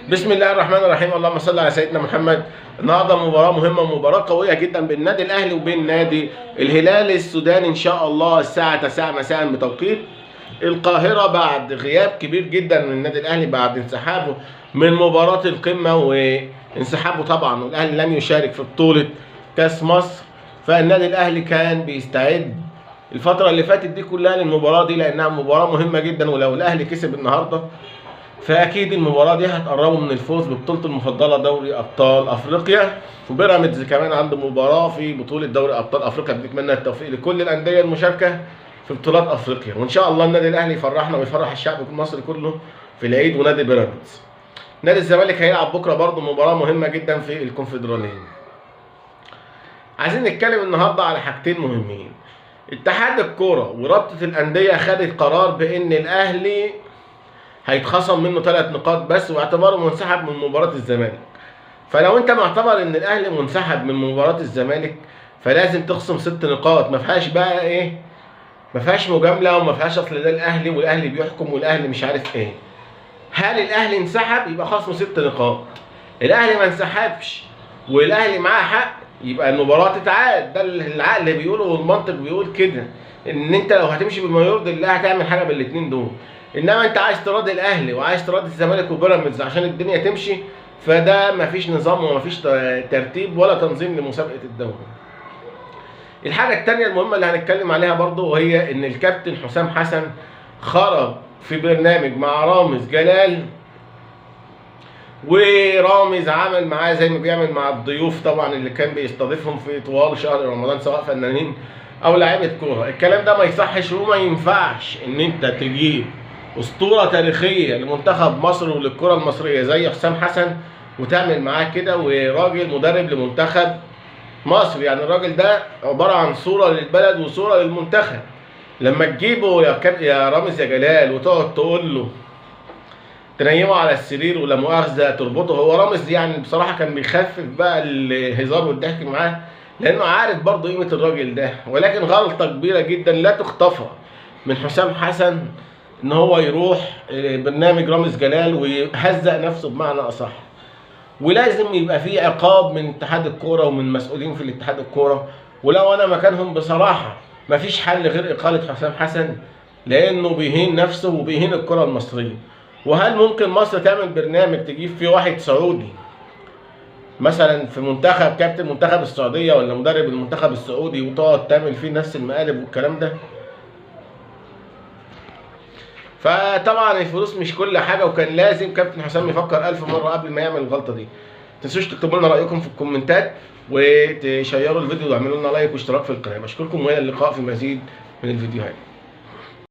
بسم الله الرحمن الرحيم، اللهم صل على سيدنا محمد. النهارده مباراة مهمة، مباراة قوية جدا بين النادي الاهلي وبين نادي الهلال السوداني ان شاء الله الساعة 9 مساء بتوقيت القاهرة، بعد غياب كبير جدا من النادي الاهلي بعد انسحابه من مباراة القمه وانسحابه طبعا، والاهلي لم يشارك في بطوله كاس مصر. فالنادي الاهلي كان بيستعد الفترة اللي فاتت دي كلها للمباراة دي لانها مباراة مهمة جدا، ولو الاهلي كسب النهارده فاكيد المباراة دي هتقربه من الفوز ببطولته المفضلة دوري ابطال افريقيا. وبيراميدز كمان عنده مباراة في بطوله دوري ابطال افريقيا. بنتمنى التوفيق لكل الاندية المشاركة في بطولات افريقيا، وان شاء الله النادي الاهلي يفرحنا ويفرح الشعب المصري كله في العيد. ونادي بيراميدز، نادي الزمالك هيلعب بكره برضه مباراة مهمة جدا في الكونفدراليه. عايزين نتكلم النهارده على حاجتين مهمين. اتحاد الكورة ورابطه الاندية خدت قرار بان الاهلي هيتخصم منه 3 نقاط بس، واعتباره منسحب من مباراة الزمالك. فلو انت معتبر ان الاهلي منسحب من مباراة الزمالك فلازم تخصم 6 نقاط، ما فيهاش بقى ايه، ما فيهاش مجاملة وما فيهاش اصل ده الاهلي والاهلي بيحكم والاهلي مش عارف ايه. هل الاهلي انسحب؟ يبقى خصمه 6 نقاط. الاهلي ما انسحبش والاهلي معاه حق، يبقى المباراة تتعاد. ده العقل بيقوله والمنطق بيقول كده، ان انت لو هتمشي بما يرضي الله هتعمل حاجة بالاثنين دول. انما انت عايز تراضي الاهلي وعايز تراضي الزمالك وبيراميدز عشان الدنيا تمشي، فده مفيش نظام ومفيش ترتيب ولا تنظيم لمسابقه الدوري. الحاجة الثانية المهمة اللي هنتكلم عليها برضو، وهي ان الكابتن حسام حسن خرج في برنامج مع رامز جلال، ورامز عمل معاه زي ما بيعمل مع الضيوف طبعا اللي كان بيستضيفهم في طوال شهر رمضان، سواء فنانين او لاعيبه كورة. الكلام ده ما يصحش وما ينفعش ان انت تجيب اسطورة تاريخية لمنتخب مصر وللكره المصرية زي حسام حسن وتعمل معاه كده، وراجل مدرب لمنتخب مصر. يعني الراجل ده عبارة عن صوره للبلد وصوره للمنتخب. لما تجيبه يا رامز يا جلال وتقعد تقول له تنيمه على السرير ولا مؤاخذة تربطه، هو رامز يعني بصراحة كان بيخفف بقى الهزار والضحك معاه لانه عارف برضه قيمة الراجل ده. ولكن غلطه كبيرة جدا لا تغتفر من حسام حسن ان هو يروح برنامج رامز جلال ويهزق نفسه بمعنى اصح. ولازم يبقى في عقاب من اتحاد الكورة ومن مسؤولين في الاتحاد الكورة. ولو انا مكانهم بصراحة مفيش حل غير اقاله حسام حسن، لانه بيهين نفسه وبيهين الكره المصرية. وهل ممكن مصر تعمل برنامج تجيب فيه واحد سعودي مثلا في منتخب، كابتن منتخب السعودية ولا مدرب المنتخب السعودي، وتقعد تعمل فيه نفس المقالب والكلام ده؟ فطبعا الفلوس مش كل حاجة، وكان لازم كابتن حسام يفكر 1000 مرة قبل ما يعمل الغلطة دي. متنسوش تكتبوا لنا رايكم في الكومنتات وتشيروا الفيديو وتعملوا لنا like واشتراك في القناة. بشكركم والى اللقاء في مزيد من الفيديوهات.